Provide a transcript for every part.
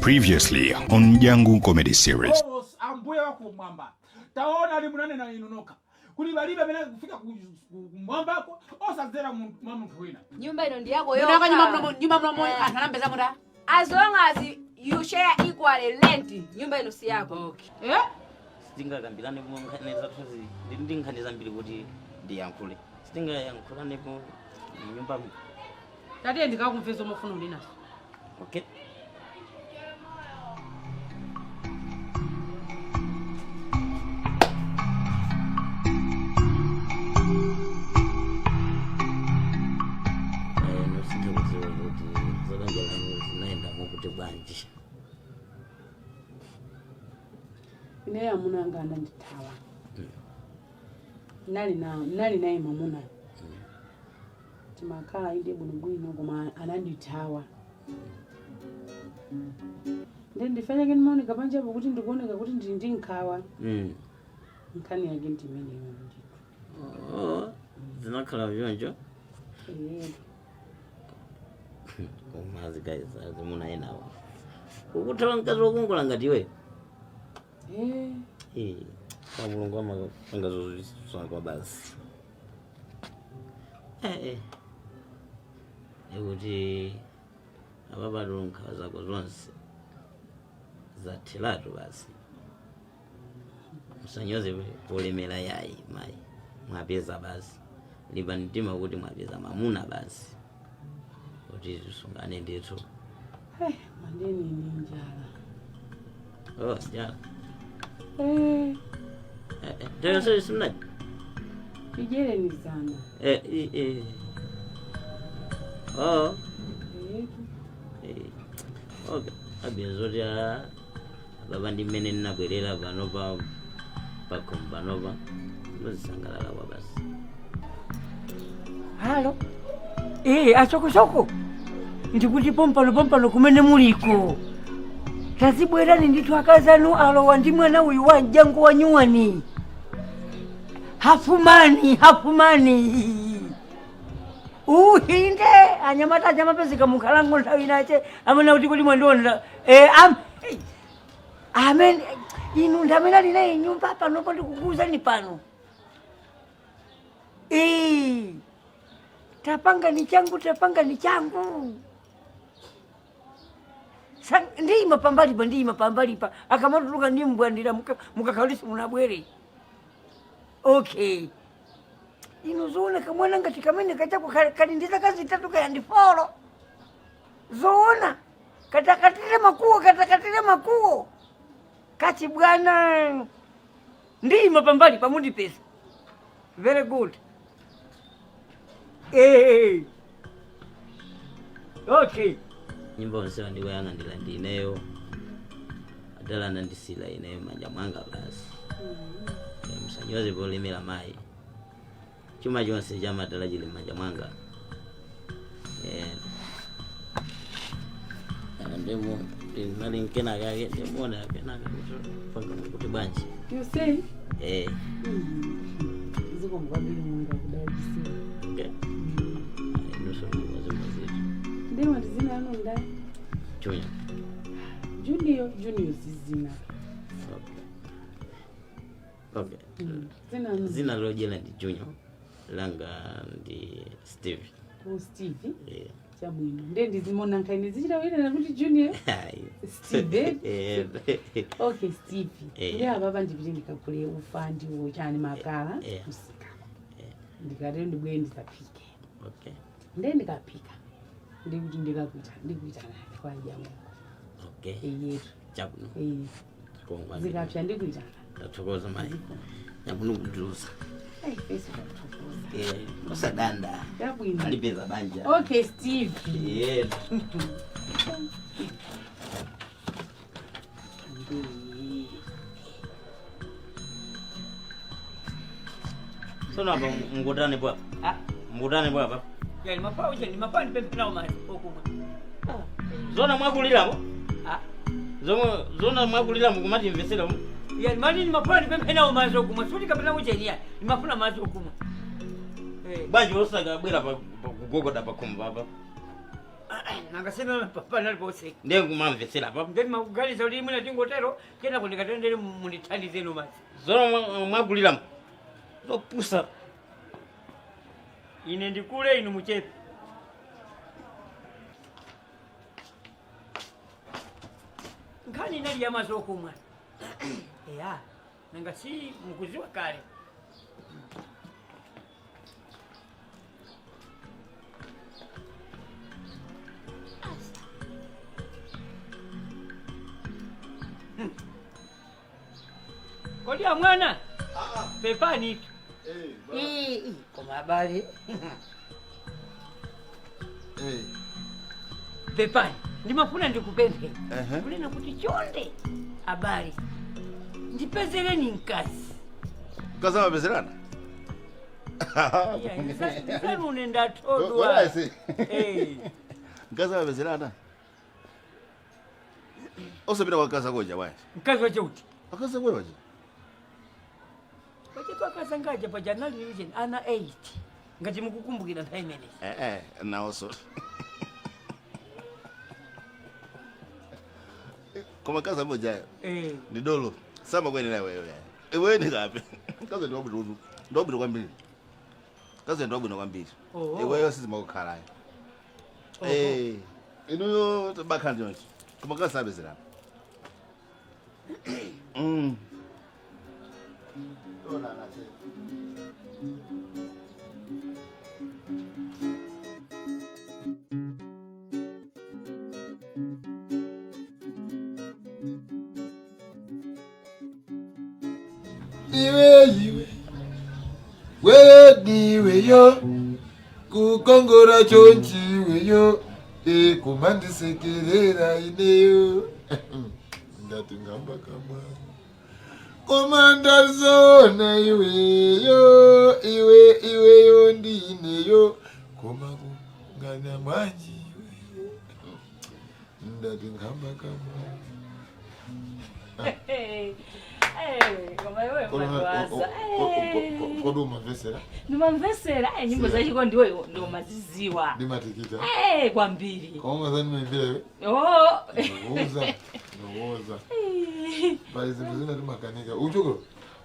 Previously on Dyangu Comedy Series. Oh, ambuye wakumwamba, taona ali munanena inu nokha kuti palibe amene kufika kumwambako osadzera mwa munthu wina. Nyumba ino ndi yako Munaka nyumba yokha. muno, nyumba muno Eh. anthu anambeza muda. As long as you share equally rent, nyumba ino si yako. Okay. Eh? Sitingakambirane nkhani zathuzi, ndili ndi nkhani zambiri kuti ndiyankhule, sitingayankhulanepo mnyumbamo? Tatiye ndikakumveza umufuna ulinaso. Okay. Nosintha kudziwa kuti zabanja lanu zinayenda mokuti bwanji? Ineyo amuna anga anandithawa. Nali naye mwamuna. Timakhala inde bwinobwino, koma anandithawa. Ndi ndifanyake ndimaoneka panjapo kuti ndikuoneka kuti ndili ndi nkhawa. Nkhani yake ndimeneyo ndithu. Oh, zinakhala vyonjo? Eh. Koma azikazi azimuna enawo ukuthawa mkazi wokongola ngati iwe. Eh. Eh, kwa Mulungu amapanga zozizwa kwa basi. Eh, eh. Ekuti apapatu nkhawa zako zonse zatheratu basi. Musanyoze polemera yayi mayi. Mwapeza basi. Limba mtima kuti mwapeza mamuna basi. Kuti tisungane ndithu. Eh, mandeni ni njala. Oh, njala. Eh, Eh, eh, ndiyo simnaji. tidyereni zana. Eh, eh, eh. Oh. Eh. Eh, okay, abiya zoti ababa ndi mmene ndinabwerera panopa pakhomo panopa muzisangalala kwa basi. Halo. Eh, achokochoko. Ndikuti pompano pompano kumene muliko. Tazibwerani ndithu, akazanu alowa ndi mwana uyu wa mjango wa nyuwani. Hafumani, hafumani. Uhinde anyamata anyamapezeka mukhalango nthawi inache amene kuti mwandionera. Eh, am amen, inu ndamene ali naye nyumba panopo, ndikukuwuzani pano. Eh, tapanga ni changu, tapanga ni changu. Ndiyima pambalipa, ndiyima pambalipa, akamatuluka ndimbwandira mukakhalisi munabwere. Okay, inu zoona kamwana ngati kamene kachako kali ndi zaka 3 kaya ndi 4, zoona katakatire makuwo, katakatire makuwo kachibwana. Ndiyima pambali pamundipesa. Very good. Eh. Okay. Nyumba onsewa ndikuyang'anira ndi ineyo, adala anandisila ineyo manja mwanga basi. Eh, musanyoze polemera mayi, chuma chonse cha madala chili manja mwanga. Eh, ndimo ndinali nkenakake, ndimuona kenaka panga kuti bwanji. You say? Eh. Zikomo kwambiri, Mulungu akudalitseni. Okay, nuso ndimozimozitu. Ndiye dzina lanu ndani? Junior. Junior, Junior si zina. Okay. Zina lanu? Zina lodyera ndi Junior, langa ndi Steve. Oh, Steve. Yeah. Chabwino. Ndiye ndizimona nkhani zichita kuyenera kuti Junior. Steve. Eh. Okay, Steve. Eh. Ndiye apapa ndipite ndikagule ufa ndiwo chani makala msika. Ndikatero ndibwere ndizaphike. Okay. Ndiye ndikaphika. Ndikuti ndikakuita ndikuita nani kwa jangu. Okay. Eyetu. Chabwino. Eh. Kongwa. Zikapsha ndikuitana. Tathokoza mayi, chabwino kutuza. Ai, fesi tathokoza. Eh, musadanda. Chabwino. Alipeza banja. Okay, Steve. Yeah. Sono apa mngutane bwa? Ah. Mngutane bwa apa? Yani mapa uche ni mapa ndipemphera madzi okumwa. Zona mwakuliramo? Ah. Zomwe zona mwakuliramo kumati mvesera mu? Yani mani ni mapa ndipemphera madzi okumwa. Suti kapena uche ni yani. Nimafuna madzi okumwa. Eh. Bwanji osakabwera pa kugogoda pa khomo papa? Nangasema panaliposeka. Ndiye kumamvetsera pa. Ndeni makuganiza kuti imwe tingotero kena kundikatendere mundithandizenu madzi. Zono mwagulira zopusa. Ine ndikule inu muchepe. Nkhani inali ya mazoko mwana. Eya, nanga si mukuziwa kale. Kodi ya mwana? Pepani. Koma habari. Pepani, ndimafuna ndikupemphe. Kunena kuti chonde habari. Ndipezereni mkazi. Mkazi amapezerana? Ndisanu ndatodwa. Wala. Mkazi amapezerana? Osapita kwa mkazi akoja bwanji. Mkazi wache uti? Akazi akoja wache. Wache twakasangaja pa janali yuje ana 8. Ngati mukukumbukira nthawi imeneyi. Nawonso. Koma mkazi amojayo. Ndi dolo. Sama kwenera wewe. Iwe ndi kape. Mkazi ndi wabwino. Ndi wabwino kwambiri. Mkazi ndi wabwino kwambiri. Iweyo sizimakukhalayo. Inuyo tabakhala choncho. Koma mkazi sapezerana. Iwe iwe wewe ndiwe yo kukongora chonchi iwe kumandisekerera ineyo ngati ngamba kamwa komanda zona iweyo iwe iweyo ndineyo koma kungana mwanji iweyo ndati ngamba kamwa. Kodi umamvesera? Ndimamvesera nyimbo za chikondi iweyo ndomaziziwa. Ndimatikita. Kwambiri. Koma zani iwe? Oh. Ndowooza. Ndowooza. Pali zinthu zina timakanika. Uchokera?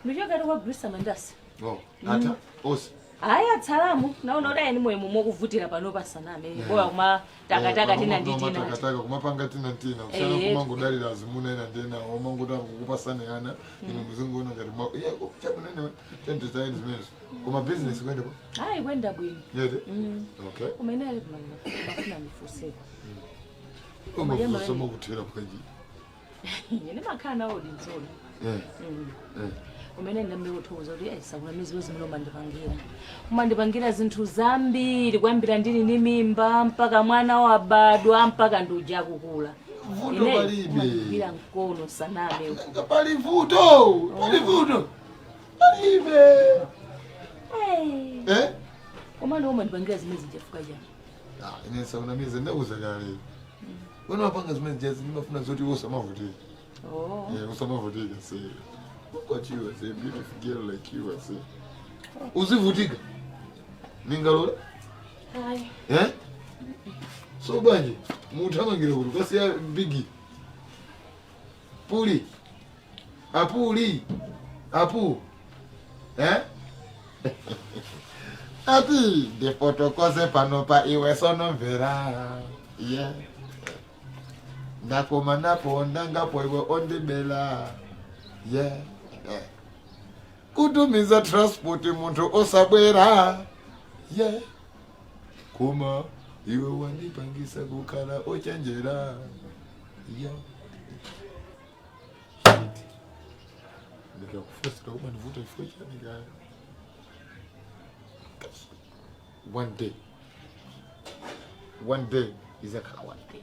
Ndichokera kwa Bruce Mandasi. Oh, ata osi. Aya tsalamu naona kuti ayeni moyo momwe pano pasaname. Boya kuma takataka tina ndi tina. Takataka kumapanga tina tina. Usana kumangodalira azimuna ena ndena omangoda kukupasane ana inu muzingoona ngati mwa. Yeah, chabwino anyway. Tente zaini zimenezo. Koma business kwenda po? Ayi kwenda bwino. Yede? Okay. Kumene ali kumafuna ndifuseko. Umafusa makuthera bwanji. Ine makhala nawo ndinzona. Umene ndambe kuthokoza kuti sakuna mizi wezi muno mandipangira. Umandipangira zinthu zambiri kuyambira ndili ndi mimba mpaka mwana wabadwa mpaka nduja kukula. Vuto palibe. Umandigwira mkono saname. Pali vuto. Pali vuto. Palibe. Umene umandipangira zimene zijafuka chani. Ine sakuna mizi ndauza kale. Wena wapanga zimene jazi ndimafuna zoti usamavutika. Usamavutika see. Look at you, I say, beautiful girl like you, I say. Uzivutika. Ningalola? Hai. So banje, muthamangira kuti kasiya bigi. Puli. Apuli. Apu. Ati, ndifotokoze pano pa iwe sonomvera. Yeah. Ndakoma napo ndangapo iwe ondibela. Yeah. Kutumiza transport munthu osabwera. Yeah. Koma iwe wandipangisa kukhala ochenjera. Yeah. Shit. Ndikakufosera umandivuta chifukwa chani kaya. One day. One day izakhala one day.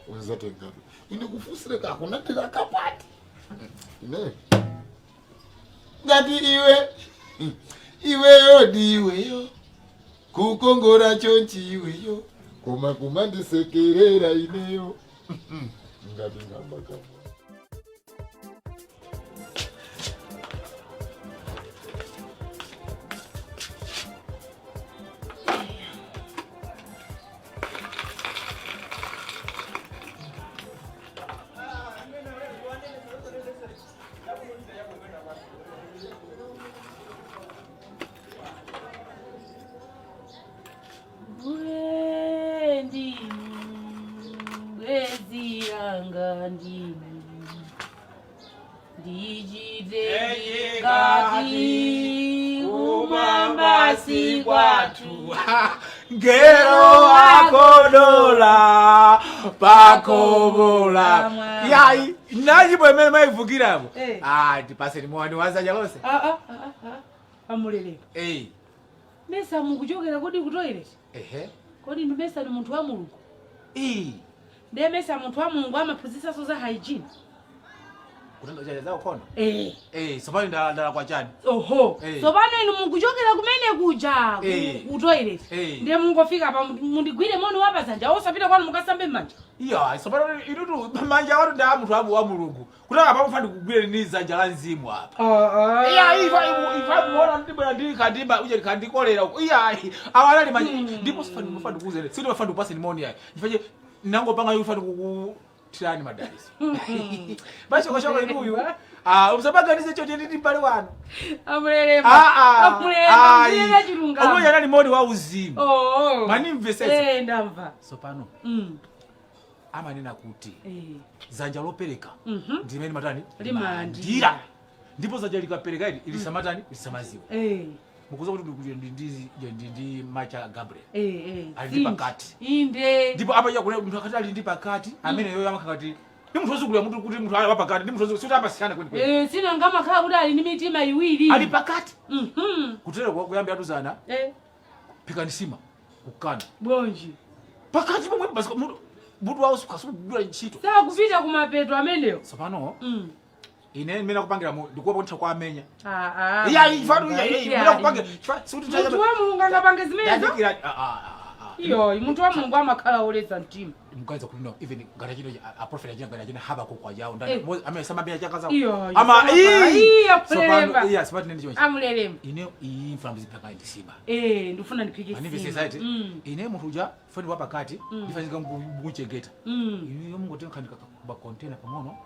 Unzatenga. Ine kufusire kako ndikakapati. Ine. Ngati iwe iweyo ndiweyo kukongora chonchi iweyo koma kumandisekerera ineyo ngati ngamba kama. Nditenge ngati kumwamba si kwathu. Ngelo akodola pakobola yayi nanyimbo imene maivukirapo. Eh. Ah, ndipaseni mwani wazanja lonse. Ah, ah, ah, ah. Amuleleka. Eh. Mesa mukuchokera kodi ku toilet? Ehe. Kodi ndi mesa ni munthu wa Mulungu? Eh. Ndiye mesa munthu wa Mulungu amaphunzitsanso za hygiene. Kutenga chaja zawo khono. Eh. Eh, sopano ndala kwa chani. Oho. Eh. Tsopano inu mukuchokera kumene kuja Eh. ku toilet. Eh. Ndiye mungofika pa mundigwire moni wapazanja osapita kwanu mukasambe m'manja. Iya, sopano inutu manja watu nda munthu wa Mulungu. Kutaka pamufa ndikugwire ni zanja la mzimu apa. Iya, ifa muona ndibwera ndi kandimba uje kandikolera uko. Iya, awa ali manja ndipo sifani mufani ndikuuzeni. Sindi mafani ndikupaseni moni yayi. Ndifaje nangopanga yufani kukutirani madaliso. Bashoko inuyu. Ah, usabaganize chote ndi mbale wanu. Amulelema. Ah ah. Amulelema. Ndiyena chilungamo. Omwe yanali moni wa uzimu. Oh. Manimvesese. Eh, ndamva. Sopano amanena kuti Eh. zanja lopereka ndimene matani Limalandira. Ndipo zanja likapereka ili lisamatani lisamaziwa. Eh. Mukuza kuti ndi macha Gabriel Eh, eh. Ali ndi pakati. Inde. Ndipo apa yakule munthu akati ali ndi pakati amene yoyo amakakati ndi munthu wozungulira munthu kuti munthu ali pakati ndi munthu wozungulira suti apasiyana kweni kweni. Eh, sina ngamakhala kuti ali ndi mitima iwiri. Ali pakati. Mhm. Kutero kuyambira tuzana Eh, phikanisima kukana bonji. pakati pomwe basi mutu wawo sukasukugwira ntchito. Sakupita kumapeto ameneyo. Tsopano ine ndimene akupangira ndikuopa kuti kwa amenya. Ah, ah. Iya, ifanu iya, iya, imene akupangira sikuti Munthu wa Mulungu angapange zimenezo? Ndadikira ah ah ah. Iyo, munthu wa Mulungu amakhala oleza mtima. Mkaza kuti no even ngati chino a prophet achina ngati achina haba ko kwa yawo ndani Eh. amene samabira chaka zawo. Iyo, Ama samaba. ii Iya, phulelemba. Tsopano iya sipati nene chonchi. Amulelemba. Ine iyi mfana muzipaka ndisima. Eh, ndifuna ndiphike Manive sima. society. Ine munthu uja fani wa pakati ndifanika kuchengeta. Ine mungotenga khandika ba container pang'ono.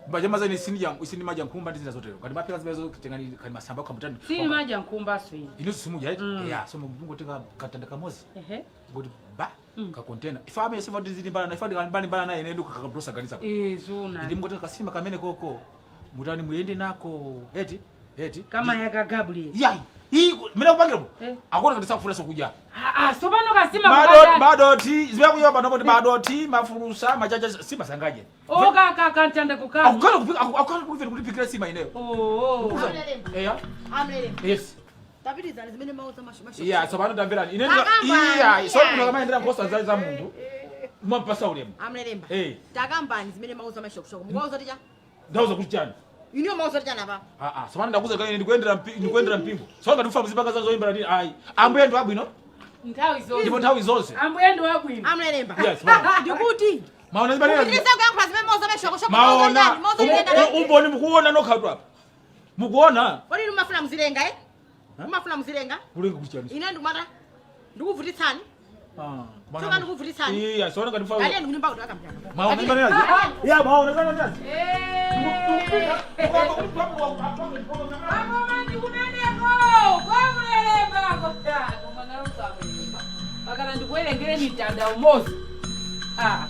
Mbachamaza ine sinija isini maja nkhumba ndi zina zotero. Ngati maphika zimenezo tengani khani masamba khamutani. Sini madya nkhumbaso ine. Ine simuja eti. Yeah, so mungotenga katanda kamozi. Ehe. Ngoti ba ka container. Ifa amene sifa ndizilimbana na ifa ndikalimbana naye ine ndikakabrosa ganisa. Eh, zuna. Ndi mungotenga kasima kamene koko. Mutani muyende nako. Eti eti. Kama yaka Gabriel. Yayi. Iyi mene kupangira. Eh. Akona kuti sakufuna sokudya. Ah, ah, sopano kasima Madoti madoti zimene pano poti madoti mafulusa machacha sima sangaje. Oh, ka kantanda kukama. Akukana kupika akukana kupika kulipikira sima ineyo. Oh. Eya. Amulelema. Yes. Tapitizani zimene mauza masho masho. Iya, tsopano tamverani. Ine Takamba. iya, so munthu akamayendera nkhosa za munthu. Mumapasa ulemu. Amulelema. Eh. Takambani zimene mauza mashokushoko. Mukauza ticha? Ndauza kuti chani? Iniyo mauza ticha napa. Ah ah, tsopano ndakuza kale ndikuyendera ndikuyendera mpingo. So ngati ufa muzipanga za zoyimbira ndini ayi. Ambuye ndi wabwino. Nthawi zonse. Ndipo nthawi zonse. Ambuye ndi wabwino. Amulelema. Yes, mama. Ndikuti. Maona zibalera. Kupitiriza kuyankhula zimene mauza mashokushoko. Maona. Mauza ticha. Umboni mukuona nokhatu apa. Mukuona? Kodi inu mumafuna muzilenga eh? Mumafuna muzilenga? Kulenga kuti chani? Ine ndikumata. Ndikuvutitsani. Ah. Tsoka ndikuvutitsani. Iya, sona ngati ufa. Ngati ndikunyumba kuti akambirana. Maona zibalera. Ya, maona zibalera. Akomandi kumeneko kwamulelemba komanalusamulemba pakana ndikuwerengereni mtanda umozi. Ah.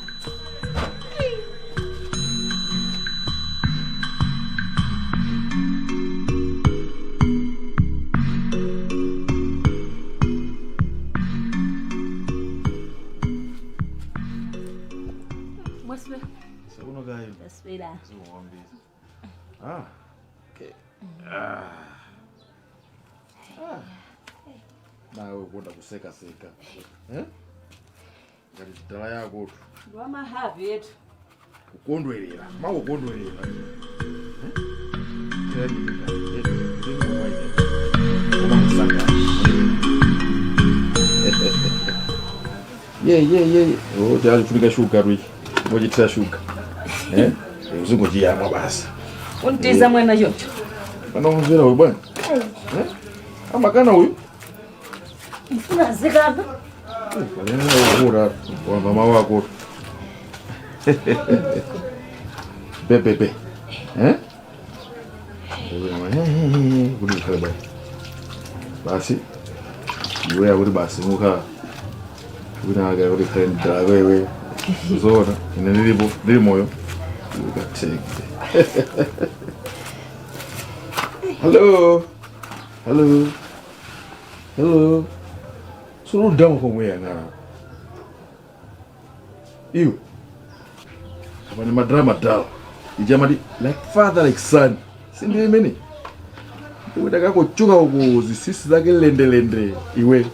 Mwaswera. Sakuno kayo. Taswera. Sikuwambisa. Ah. Okay. Ah. Ah. Nawe ukonda kuseka seka. Eh? Ngati chidala yako tu. Ndiwamahavi yetu. Kukondwerera. Makukondwerera. Eh? Ye ye ye. Oh, chafunika shuga tu ichi. Ngochitira shuga. Eh? Uzingochiyamwa basi. Untiza mwana choncho. Anomvera uyu bwana. Eh? Amakana uyu. Mfuna zikapa. Kalena ukura wa mama wako. Be be be. Eh? Kuti ukhale bwana. Basi. Iwe yakuti basi mukha. Kunaka kuti khale mdala wewe. Uzona ine ndilipo ndili moyo. Ukatheke. Hello. Hello. Hello. Slow down from where now? Iwe. Apa ni madrama dala. Ijamadi like father like son. Si ndiye imene? Iwe ndakakochuka uku zisisi zake lende lende iwe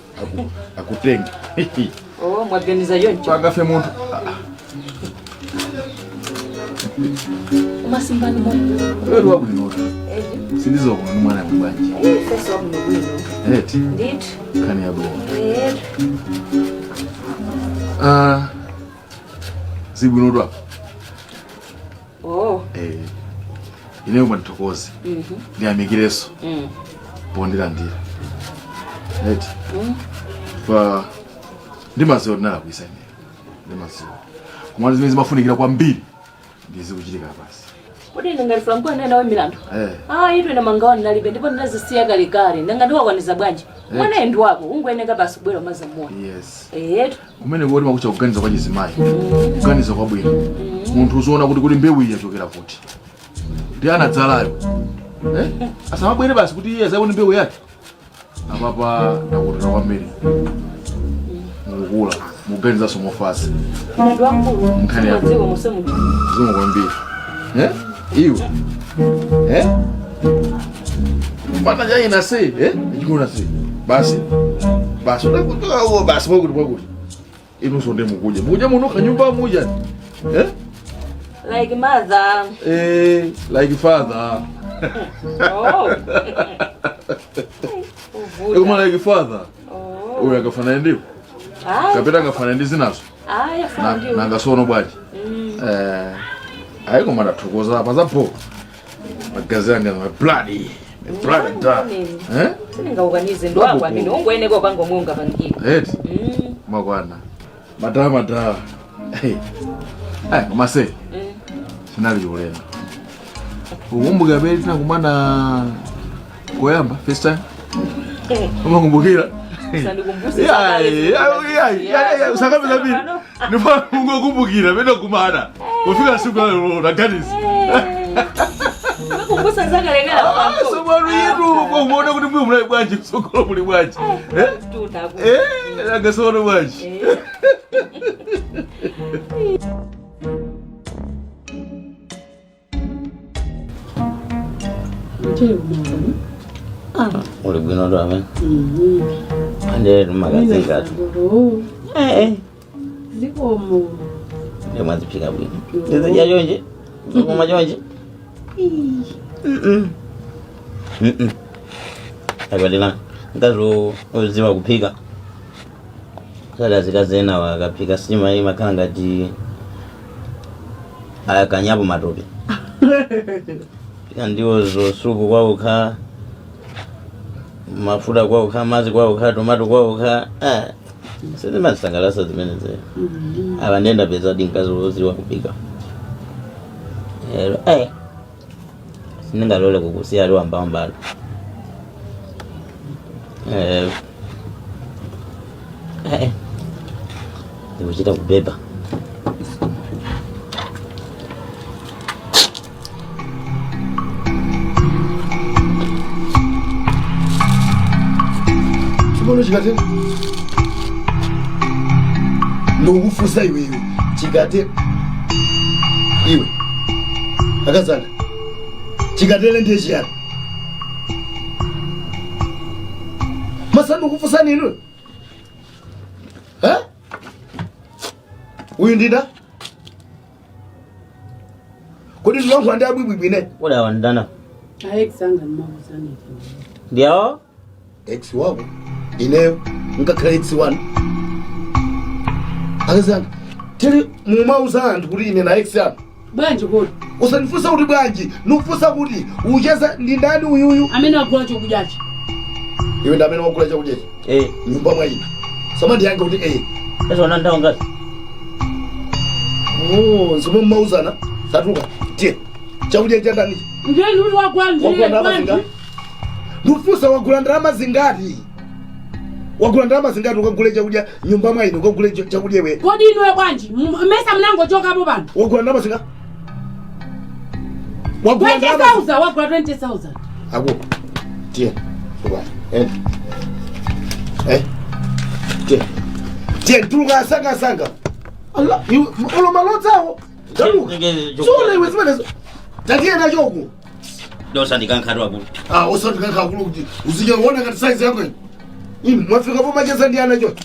akutenga. Oh, mwaganiza yoncho. Pangafe munthu. Umasimbani mo. Wewe wabwino. Sindizo kuno ni mwana mbanje. Eh, feso wabwino bwino. Eti. Ndithu. Kani yabo. Eh. Ah. Zibwino dwa. Oh. Eh. Ineyo mwandithokoze. Ndiyamikireso. Pondilandira. Eti. Pa ndimaziwa ndinalakwisa ine. Ndimaziwa. Koma zimene zimafunikira kwambiri ndizikuchitika basi. Kodi ine ngati Franco anena nawe milandu? Eh. Ah, itu ine mangawa ndinalibe ndipo ndinazisiya kalekale. Nanga ndiwakwaniza bwanji? Mwana ndi wako, ungoyeneka basi kubwera umazamuona. Yes. Eh. Kumene kuti makucha kuganiza kwa chizimayi. Kuganiza kwabwino. Munthu uzoona kuti kuli mbewu iyi yachokera kuti. Ndi anadzalayo. Eh? Asamabwere basi kuti iye azaone mbewu yake. Apapa ndakutera kwambiri. Mukukula, mukuganizanso mofasa. Mlandu wamkulu. Nkhani yako. Dziko musemu. Zungu kwambiri. Eh? Iwe. Eh? Mana jai se, eh? Chikuna se. Basi. Basi unakutoka huo basi mwakuti mwakuti. Inu sonde mukuja. Mukuja muno kanyumba muja. Eh? Like mother. Eh, like father. Oh. Uma like father. Oh. Uyu akafanana ndiwo. Ayi. Kapita akafanana ndi zinazo. Ayi, afana ndiwo. Nanga sono bwaji. Eh. Ayi koma ndathokoza apa zapo. Magazi anga my bloody. My blood da. Eh? Sindingaukanize ndo wako amene ungoyeneka upanga omwe ungapangire. Eti. Makwana. Madala madala. Hey. Ayi koma se. Sinali ulema. Ukumbuka pele tinakumana koyamba first time? Umakumbukira? Sandikumbuse. Yeah, usakabe zabiri. Ndipo ungokumbukira pene kumana. Kufika siku lero naganisa. Umakumbusa zakalekala Franco. Somaru yetu kuona kuti mbuyo muli bwanji kusokolo muli bwanji. Eh? Tutaku. Eh, angasono bwanji. Uli bwino ndo amene. Ande makazikatu. Eh. Zikomo. Ndi mwaziphika bwino. Ndizidya chonje. Ndikumwa chonje. Akwadila mkazi oziwa kuphika. Sada zikazena wakaphika sima imakhala ngati ayakanyapo matope. Phika ndiwo zosupu kwaukha, mafuta kwaukha, madzi kwaukha, tomato kwaukha. Sizimazisangalatsa zimene zeyo. Apa ndiyenda peza di mkazi woziwa kuphika. Ero sindingalole kukusiya ali wambawambalo. Ndikuchita kubeba. Chikono chikate. Ndikukufunsa iwewe chikate. Iwe. Akazana. Chikatele ndiye chiyani? Masandi ukufunsa nini? Eh? Uyu ndida? Kodi ndilongo ndi abwibwibwi ine? Kodi awa ndana? Ex anga mmauzani. Ndiyawo? Ex wako? Ineyo ngakhala ex wanu. Akazana. Tili mumauza anthu kuti ine na ex anu. Bwanji kodi? Usandifunsa kuti bwanji, nikufunsa kuti ucheza ndi ndani uyuyu? Amene wagula chakudyachi. Iwe ndi amene wagula chakudyachi? Eh. Nyumba mwa ine. Sama ndiyange kuti eh. Eso wana ngati. Oh, nzomwe mmauzana. Tatuka. Tiye. Chakudya cha ndani? Ndiye ndi wagula ndiye bwanji. Nikufunsa wagula ndalama zingati? Wagula ndalama zingati ukagule chakudya nyumba mwa ine ukagule chakudya iwe? Kodi inuwe bwanji? Mesa mnangochokapo pano. Wagula ndalama zingati? Wagula ndalama 20,000, wagula 20,000. Aku. Tiye. Tuka. Eh. Eh. Tiye. Tiye tuluka sanga sanga. Allah, iwe olo malodzawo. Taluka. Sole iwe zimenezo. Tatiye nacho uku. Ndosandikankha akulu. Ah, osandikankha akulu kuti uzijaona ngati size yako iyi. Inu mwafika po macheza ndi ana choncho.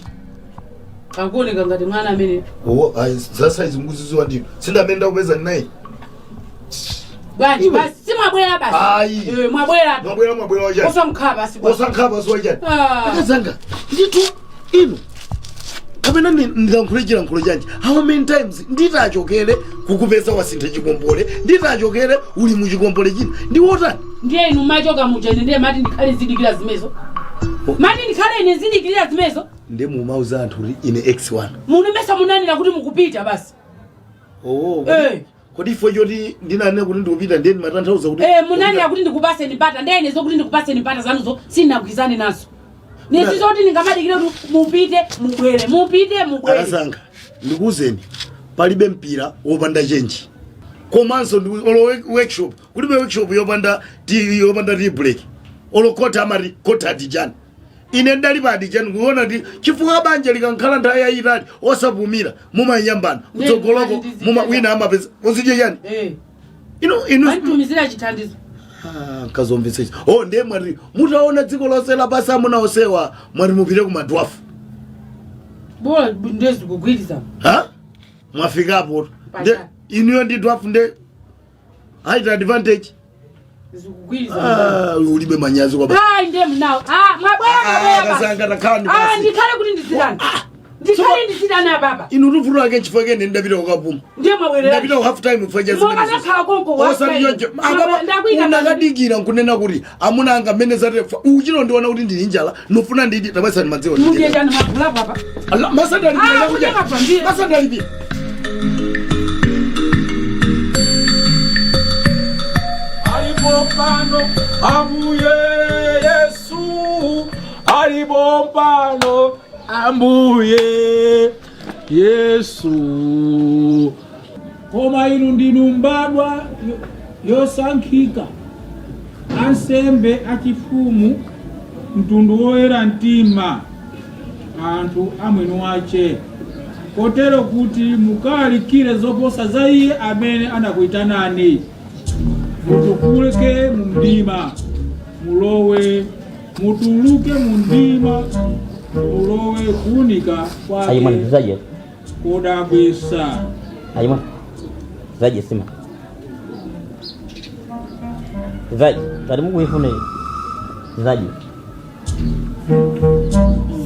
Akuoneka ngati mwana amene. Oh, ayi za size mukuziziwa ndinu. Sindamene ndakupeza naye. Bwanji basi simwabwera basi. Ayi. Eh, mwabwera. Mwabwera mwabwera wachani. Osankha basi. bwana. Osankha basi wachani. Ah. Akazanga. Ndithu inu. Kapena ndilankhule chilankhulo chanji. How many times nditachokere kukupeza wasintha chikombole, nditachokere uli mu chikombole chino. Ndi wotani? Ndiye inu machoka muja ine ndiye mati ndikhale zidikira zimezo. Mati ndikhale ine zidikirira zimezo. Ndi mumauza anthu kuti ine x1. Munumesa munanena kuti mukupita basi. Oh, Eh. kodi ifo choti ndinanena kuti ndikupita ndiye ndimatanthauza kuti Eh, munanena kuti ndikupaseni mpata ndiye ine zokuti ndikupaseni mpata zanuzo sindinagwirizane nazo. Nezi zoti ndingamadikire kuti mupite mubwere, mupite mubwere. Akazanga, ndikuwuzeni palibe mpira wopanda chenji. Komanso olo workshop, kulibe workshop yopanda yopanda tea break. Olo kota amati kota adijani. Ine ndali pa adijani kuona ti chifukwa banja likankhala nthawi yayitali osapumira mumayambana kutsogoloko muma wina amapeza uzidye chani. Eh. Inu inu Anditumizira chithandizo. Ah, kazomvetsetsa. Oh, ndiye mwati mutaona dziko lonse lapansi amuna osewa mwati mupite ku madwafu. Bola ndezi kugwirizana. Ha? Mwafikapo. Nde inuyo ndi dwafu nde height advantage. Zikugwirizana. Ah, ulibe manyazi kwa Hayi ndiye mnawo. Ah, mwabwera mwabwera basi. Akazanga takhala ndi Ah, basi. ndikhale kuti ndizidani. Ndikhale ndizidani ababa. Inu luvuto lake chifukwa kene ndapita kukapuma. Ndiye mwabwerera. Ndapita ku half time chifukwa cha zimenezo. Mwakanakhala konko wa Osati time. choncho. Akapa Ndakuika unakadikira nkunena kuti amuna anga mmene zatefa. Uchino ndiona kuti ndili njala, nofuna ndidi tabasani madziwo. Mudye chani magula papa. Allah, masanda alipira Ah, chakudya. kudya mapambira. Masanda alipira. Alipo pano ambuye Yesu, alipo pano ambuye Yesu. Koma inu ndinu mbadwa yosankhika, ansembe achifumu, mtundu woyera mtima, anthu amwini wache, kotero kuti mukalalikire zoposa za iye amene anakuyitanani. Mutuluke mu mdima, mulowe, mutuluke mu mdima, mulowe kuwunika Ayimwana kwake tizaje. kodabwisa. Ayimwana. Tizaje sima. Tizaje. Kati mukuifuna iyi. Tizaje.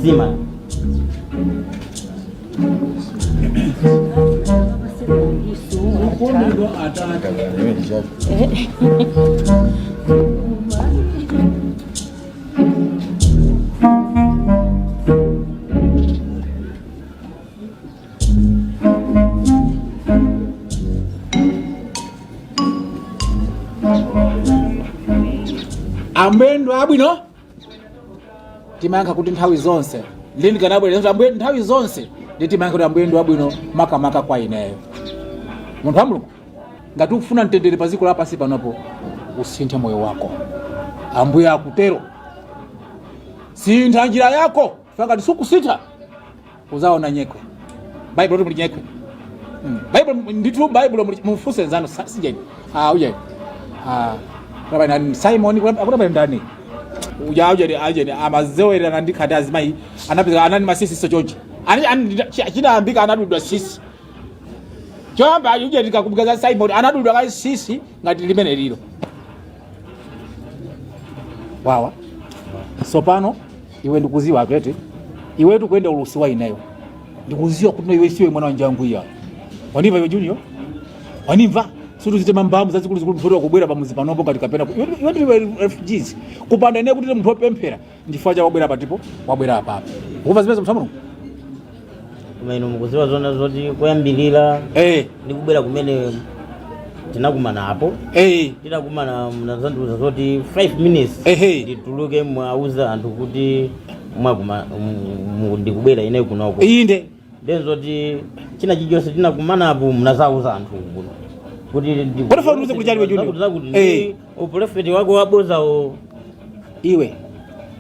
Sima. Okondedwa atate. Ambuye abwino timayankha kuti nthawi zonse lini kanabwera kuti ambuye nthawi zonse ndi timayankha kuti ambuye ndi abwino makamaka kwa ineyo. Munthu wa Mulungu, ngati ukufuna mtendere pa dziko lapansi panopo, usinthe moyo wako. Ambuye akutero, sintha njira yako. Ngati sukusintha uzaona nyekwe. Baibulo muli nyekwe. Baibulo ndithu, Baibulo muli mufuse nzanu sijeni. Ah, uje. Ah, kuna nani Simon kuna ndani? Uja uja aje amazewerera ndi khati azimayi anapeza anani masisi so chonchi. Ani ani chinayambika anadudwa sisi. Choyamba uje ndikakumbuka za Simon anadudwa ka sisi ngati limene lilo. Wawa. Sopano iwe ndikuziwa kwete. Iwe tukwenda ulusi wa ineyo. Ndikuziwa kuti iwe siwe mwana wa njangu iya. Wanimva iwe Junior? Wanimva? Sutu zitema mbamu zazikulu zikulu mfoto wakubwera pamuzi panopo ngati kapena iwe ndiwe refugees. Kupanda ine kuti munthu wopemphera ndifua cha wabwera patipo wabwera apapo. Ukumva zimene mthu Mulungu? Koma inu mukuziwa zona zoti kuyambilira ndikubwera kumene tinakumana apo. Tinakumana mnazandiuza zoti 5 minutes ndituluke mwauza anthu kuti mwakuma ndikubwera ine kunoko. Inde. Ndenzoti china chilichonse tinakumana apo mnazauza anthu kuno. Kuti What if I kuti chani Junior? Zakuti Eh. uprofeti wako wabozawo. Iwe.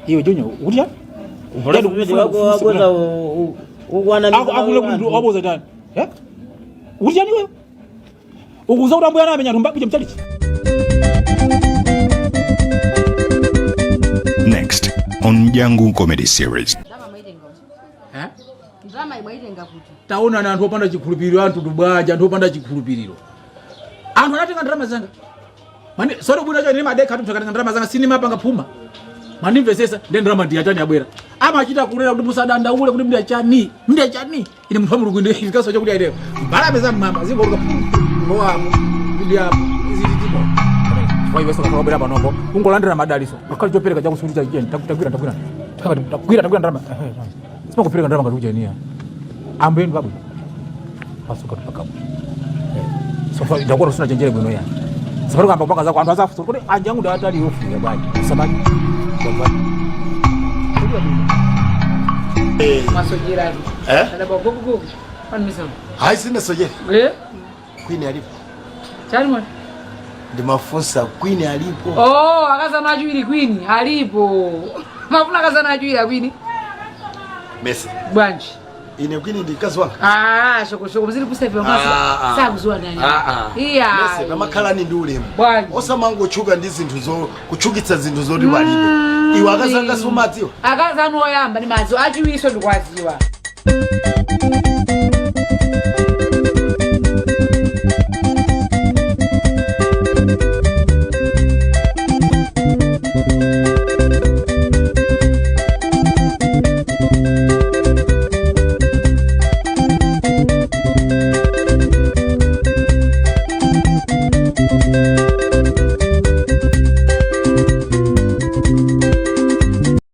Iwe Junior, kuti chani? Uprofeti wako wabozawo ukwana Akule kuti waboza chani? Eh? Kuti chani iwe? Ukuza kuti ambuya anamenya anthu mbakuja mchalichi. Next on Jangu Comedy Series. Eh? Ndalama imwaitenga kuti? Taona na anthu opanda chikhulupiriro, anthu tubwaja, anthu opanda chikhulupiriro. Anthu anatenga ndalama zanga. Mani sori bwino cho ndimadekha tu mtakatenga ndalama zanga sinimapanga phuma. Mandimvesesa ndi ndalama ndiyachani yabwera. Amachita kulera kuti musadandaule kuti ndiyachani, ndiyachani. Ine munthu wa Mulungu ndi chikaso chakuti aiteyo. Mbalame za mmamba zingoluka ngowapo ndi apo zilitipo. Chifukwa iwe sokakhala wabwera panopo ungolandira madaliso. Ngakhale chopereka chakusuli cha chiyeni tagwira tagwira. Tagwira tagwira ndalama. Simakupereka ndalama ngati kucheniya. Ambuye ndi pabwino. Pasuka tupakapo. Sofa ndakona usina chenjere bwino ya. Safari kamba kupanga zako anthu azafusa kuti anjangu ndi atali yofuya bwanji. Samaki. Masojeratu. Eh? Adaba gogo pano misamo. Hayi sinasojera. Eh? Queen alipo. Chani mwana? Ndimafunsa Queen alipo. Oh, akazana achiwiri Queen alipo. Mafuna akazana achiwiri Queen. Mese. Bwanji. Ine Queen ndi mkazi wanga. Ah, shoko shoko mziri kusefe Ah, ah. sakuziwa nani. Iya. Mese pamakhalani ndi ulemu. Bwanji. Osamangotchuka ndi zinthu zo kuchukitsa zinthu zoti palibe. Iwe akazanga sumadziwa. Akazana oyamba ndi madziwa achiwiri so ndikwaziwa.